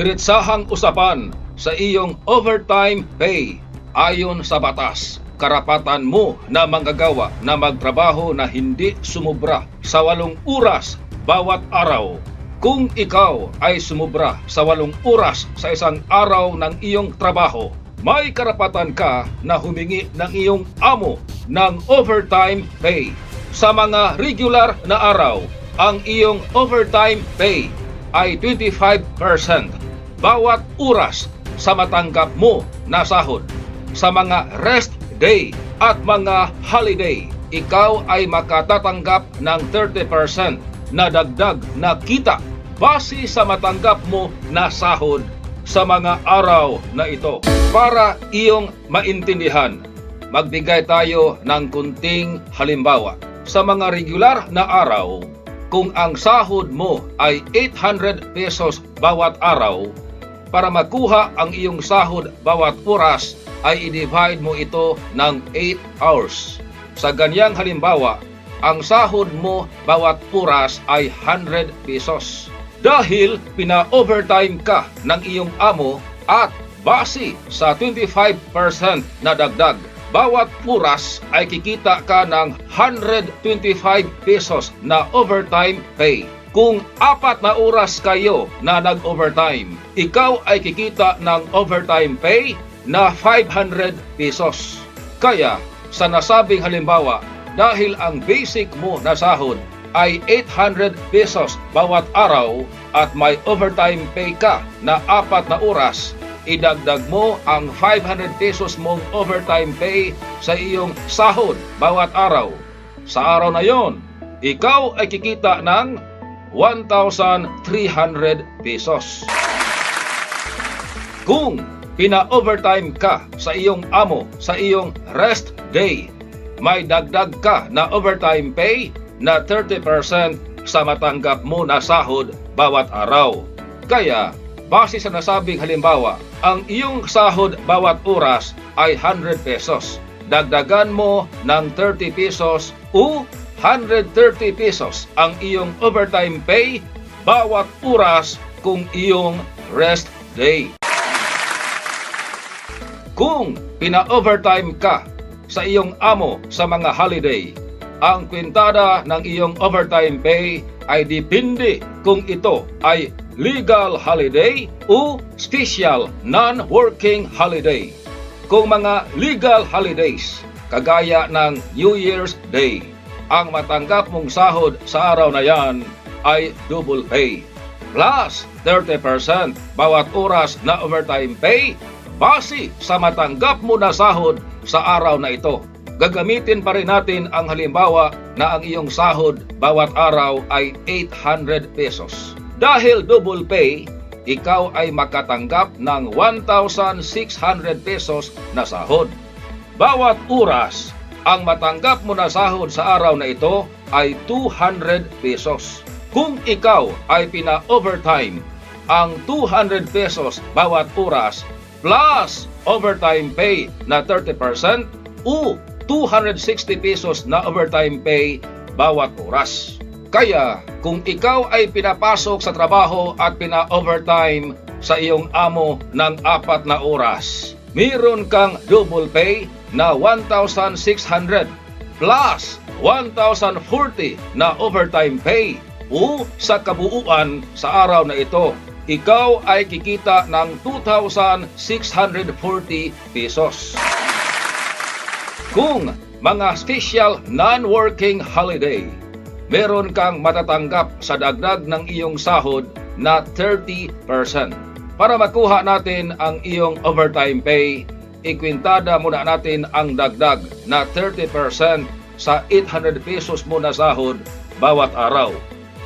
Diretsahang usapan sa iyong overtime pay. Ayon sa batas, karapatan mo na manggagawa na magtrabaho na hindi sumubra sa 8 oras bawat araw. Kung ikaw ay sumubra sa 8 oras sa isang araw ng iyong trabaho, may karapatan ka na humingi ng iyong amo ng overtime pay. Sa mga regular na araw, ang iyong overtime pay ay 25% bawat oras sa matanggap mo na sahod. Sa mga rest day at mga holiday, ikaw ay makatatanggap ng 30% na dagdag na kita base sa matanggap mo na sahod sa mga araw na ito. Para iyong maintindihan, magbigay tayo ng kunting halimbawa. Sa mga regular na araw, kung ang sahod mo ay 800 pesos bawat araw, para makuha ang iyong sahod bawat oras ay i-divide mo ito ng 8 hours. Sa ganyang halimbawa, ang sahod mo bawat oras ay 100 pesos. Dahil pina-overtime ka ng iyong amo at base sa 25% na dagdag, bawat oras ay kikita ka ng 125 pesos na overtime pay. Kung 4 na oras kayo na nag-overtime, ikaw ay kikita ng overtime pay na 500 pesos. Kaya, sa nasabing halimbawa, dahil ang basic mo na sahod ay 800 pesos bawat araw at may overtime pay ka na 4 na oras, idagdag mo ang 500 pesos mong overtime pay sa iyong sahod bawat araw. Sa araw na yon, ikaw ay kikita ng 1,300 pesos. Kung pina-overtime ka sa iyong amo sa iyong rest day, may dagdag ka na overtime pay na 30% sa matanggap mo na sahod bawat araw. Kaya, base sa nasabing halimbawa, ang iyong sahod bawat oras ay 100 pesos. Dagdagan mo ng 30 pesos o 130 pesos ang iyong overtime pay bawat oras kung iyong rest day. Kung pina-overtime ka sa iyong amo sa mga holiday, ang kwintada ng iyong overtime pay ay depende kung ito ay legal holiday o special non-working holiday. Kung mga legal holidays, kagaya ng New Year's Day, ang matanggap mong sahod sa araw na yan ay double pay plus 30% bawat oras na overtime pay base sa matanggap mo na sahod sa araw na ito. Gagamitin pa rin natin ang halimbawa na ang iyong sahod bawat araw ay 800 pesos. Dahil double pay, ikaw ay makatanggap ng 1,600 pesos na sahod. Bawat oras, ang matanggap mo na sahod sa araw na ito ay 200 pesos. Kung ikaw ay pina-overtime, ang 200 pesos bawat oras plus overtime pay na 30% o 260 pesos na overtime pay bawat oras. Kaya kung ikaw ay pinapasok sa trabaho at pina-overtime sa iyong amo ng 4 na oras, meron kang double pay na 1,600 plus 1,040 na overtime pay o sa kabuuan sa araw na ito, ikaw ay kikita ng 2,640 pesos. Kung mga special non-working holiday, meron kang matatanggap sa dagdag ng iyong sahod na 30%. Para makuha natin ang iyong overtime pay, ikwintada muna natin ang dagdag na 30% sa 800 pesos mo na sahod bawat araw.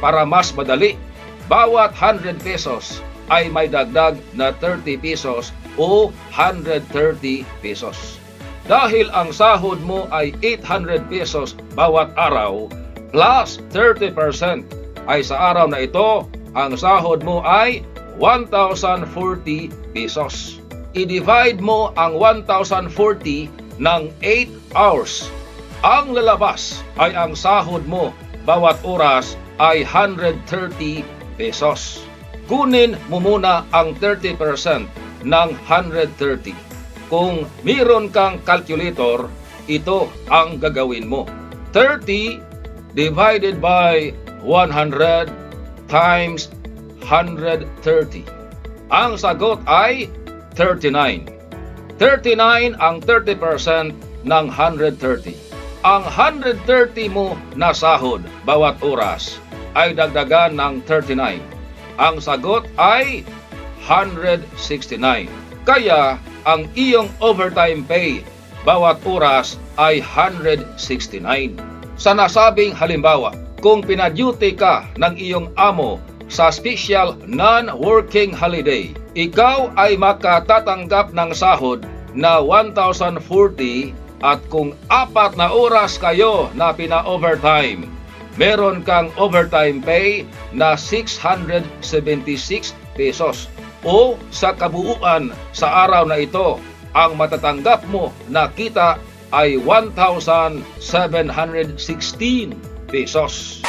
Para mas madali, bawat 100 pesos ay may dagdag na 30 pesos o 130 pesos. Dahil ang sahod mo ay 800 pesos bawat araw plus 30% ay sa araw na ito, ang sahod mo ay 1,040 pesos. I-divide mo ang 1,040 ng 8 hours. Ang lalabas ay ang sahod mo bawat oras ay 130 pesos. Kunin mo muna ang 30% ng 130. Kung meron kang calculator, ito ang gagawin mo. 30 divided by 100 times 130. Ang sagot ay 39. 39 ang 30% ng 130. Ang 130 mo na sahod bawat oras ay dagdagan ng 39. Ang sagot ay 169. Kaya ang iyong overtime pay bawat oras ay 169. Sa nasabing halimbawa, kung pina-duty ka ng iyong amo sa special non-working holiday, ikaw ay makatatanggap ng sahod na 1,040 at kung 4 na oras kayo na pina-overtime, meron kang overtime pay na 676 pesos. O sa kabuuan sa araw na ito, ang matatanggap mo na kita ay 1,716 pesos.